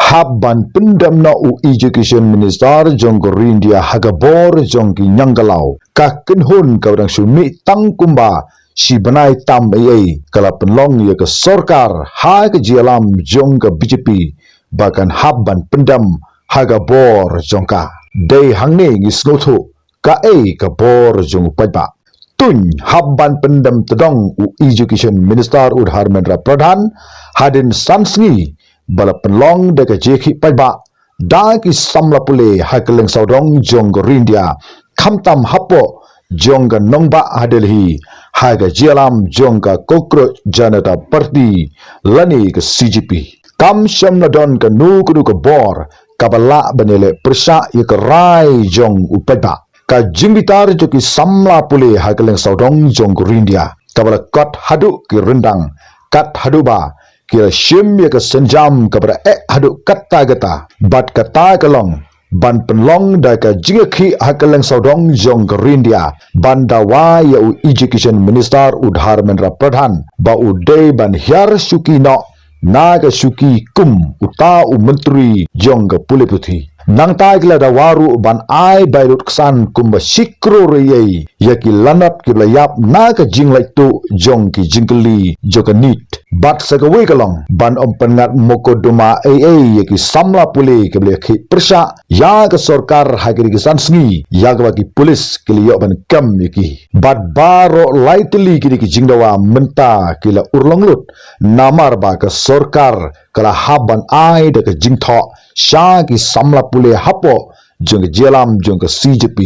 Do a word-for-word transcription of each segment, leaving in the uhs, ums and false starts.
Hap ban pyndem noh u Education Minister jong ka ri India ha ka bor jong ki ñiangkalaw. Ka kynhun kaba dang shu mih tang kumba shi bnai tam ei ei ka la pynlong ïa ka sorkar ha ka jingïalam jong ka B J P ba kan hap ban pyndem ha ka bor jong ka. Dei hangne ngi sngewthuh kaei ka bor jong u paidbah. Tuñ hap ban pyndem tdong u Education Minister u Dharmendra Pradhan hadien san sngi ba la pynlong da ka jingïakhih paidbah da ki samla pule ha kylleng sawdong jong ka ri India, khamtam hapoh jong ka nongbah ha Delhi ha ka jingïalam jong ka Cockroach Janata Party lane ka C J P. Kam shym la don kano kano ka bor kaba lah ban ïaleh pyrshah ïa ka rai jong u paidbah. Ka jingbitar jong ki samla pule ha kylleng sawdong jong ka ri India kaba la kot haduh ki ryndang, kat haduh ba ki la shim ïa ka sienjam kaba da eh haduh katta katta. Bad kata ka long ban pynlong da ka jingïakhih ha kylleng sawdong jong ka ri India ban dawa ïa u Education Minister u Dharmendra Pradhan ba u dei ban hiar shuki noh na ka shuki kum uta u myntri jong ka pule puthi. Nangta ki la dawa ruh ban ai bai lut ksan kumba shi klur ei ei ïa ki lanot kiba la ïap na ka jinglaitluid jong ki jingkylli jong ka NEET. Bad sa kawei ka long ban ym pynngat mukotduma ei ei ïa ki samla pule kiba la ïakhih pyrshah ïa ka sorkar ha kine ki san sngi ïa kaba ki pulit ki la ïoh ban kem ïa ki. Bad baroh lai tylli kine ki jingdawa mynta ki la urlong lut namar ba ka sorkar ka la hap ban ai da ka jingthoh sha ki samla pule hapoh jong ka jingïalam jong ka C J P.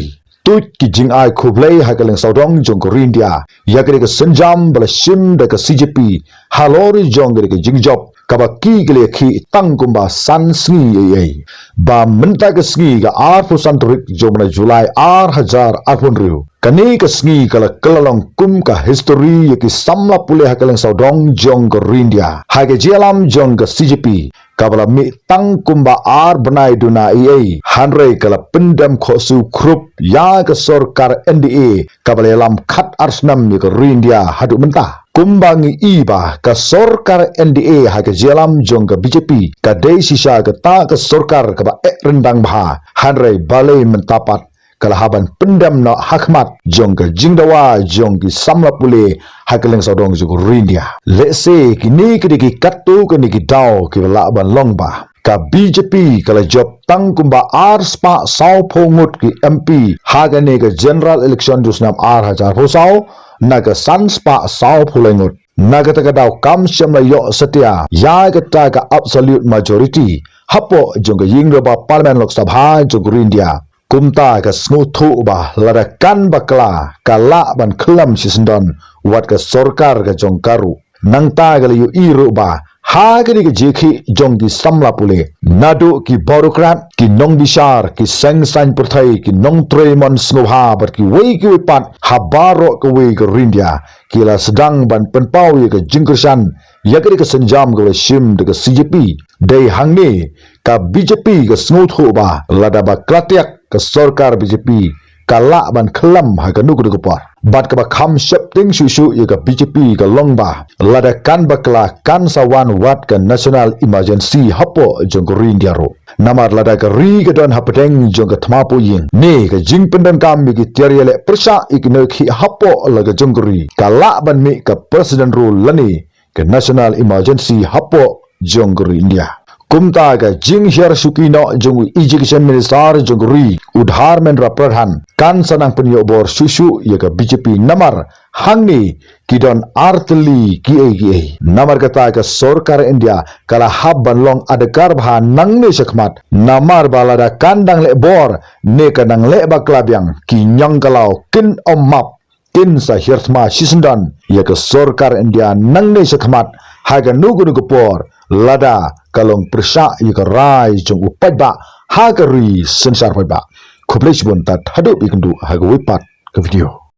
Tuid ki jingai khublei ha kylleng sawdong jong ka ri India ïa kane ka sienjam ba la shim da ka C J P halor jong kane ka jingjop kaba ki ki la ïakhih tang kumba san sngi ei ei. Ba mynta ka sngi ka arphew san tarik jong u bnai July ar hajar arphew hynriew, kane ka sngi ka la kylla long kum ka history ïa ki samla pule ha kylleng sawdong jong ka ri India ha ka jingïalam jong ka C J P kaba la mih tang kumba ar bnai duna ei ei, hynrei ka la pyndem khohsiew khrup ïa ka sorkar N D A kaba la ïalam khatar snem ïa ka ri India haduh mynta. Kumba ngi i ba ka sorkar N D A ha ka jingïalam jong ka B J P ka dei shisha kata ka sorkar kaba eh ryndang bha, hynrei balei mynta pat ka la hap ban pyndem noh ha khmat jong ka jingdawa jong ki samla pule ha kylleng sawdong jong ka ri India. Lehse kine ki dei ki katto katne ki daw kiba lah ban long ba ka B J P ka la jop tang kumba ar spah sawphew ngut ki M P ha kane ka general election jong u snem ar hajar arphew saw na ka san spah sawphew lai ngut. Na kata ka daw kam shym la ïoh satia ïa kata ka absolute majority hapoh jong ka ïing dorbar Parliament Lok Sabha jong ka ri India. Kumta ka sngewthuh ba lada kan bakla ka lah ban khlem shisyndon wat ka sorkar ka jong ka ruh. Nangta ka la ïohi ruh ba ha kane ka jingïakhih jong ki samla pule, naduh ki bureaucrat, ki nongbishar, ki seng saiñ pyrthei, ki nongtrei mon sngewbha bad kiwei kiwei pat ha baroh kawei ka ri India ki la sdang ban pynpaw ïa ka jingkyrshan ïa kane ka sienjam kaba la shim da ka C J P. Dei hangne ka B J P ka sngewthuh ba lada bakla tiak ka sorkar B J P ka lah ban khlem ha kano kano ka por. Bad kaba kham sheptieng shuh shuh ïa ka B J P ka long ba lada kan bakla kan sa wan wat ka national emergency hapoh jong ka ri India ruh. Namar lada ka ri ka don hapdeng jong ka thma poh ïing ne ka jingpyndonkam ïa ki tiar ïaleh pyrshah ïa ki nongïakhih hapoh la ka jong ka ri, ka lah ban mih ka president rule lane ka national emergency hapoh jong ka ri India. Kumta ka jinghiar shuki noh jong u Education Minister jong ka ri u Dharmendra Pradhan kan sa nang pynïoh bor shuh shuh ïa ka B J P namar hangne ki don ar tylli kiei kiei. Namar kata ka sorkar India ka la hap ban long adkar bha nangne shakhmat namar ba lada kan dang leh bor ne ka dang leh bakla biang ki ñiangkalaw kin ym map, kin sa hiar thma shisyndon ïa ka sorkar India nangne shakhmat ha kano kano ka por lada ka long pyrshah ïa ka rai jong u paidbah ha ka ri synshar paidbah. Khublei shibun, tad haduh ba ïakynduh ha kawei pat ka video.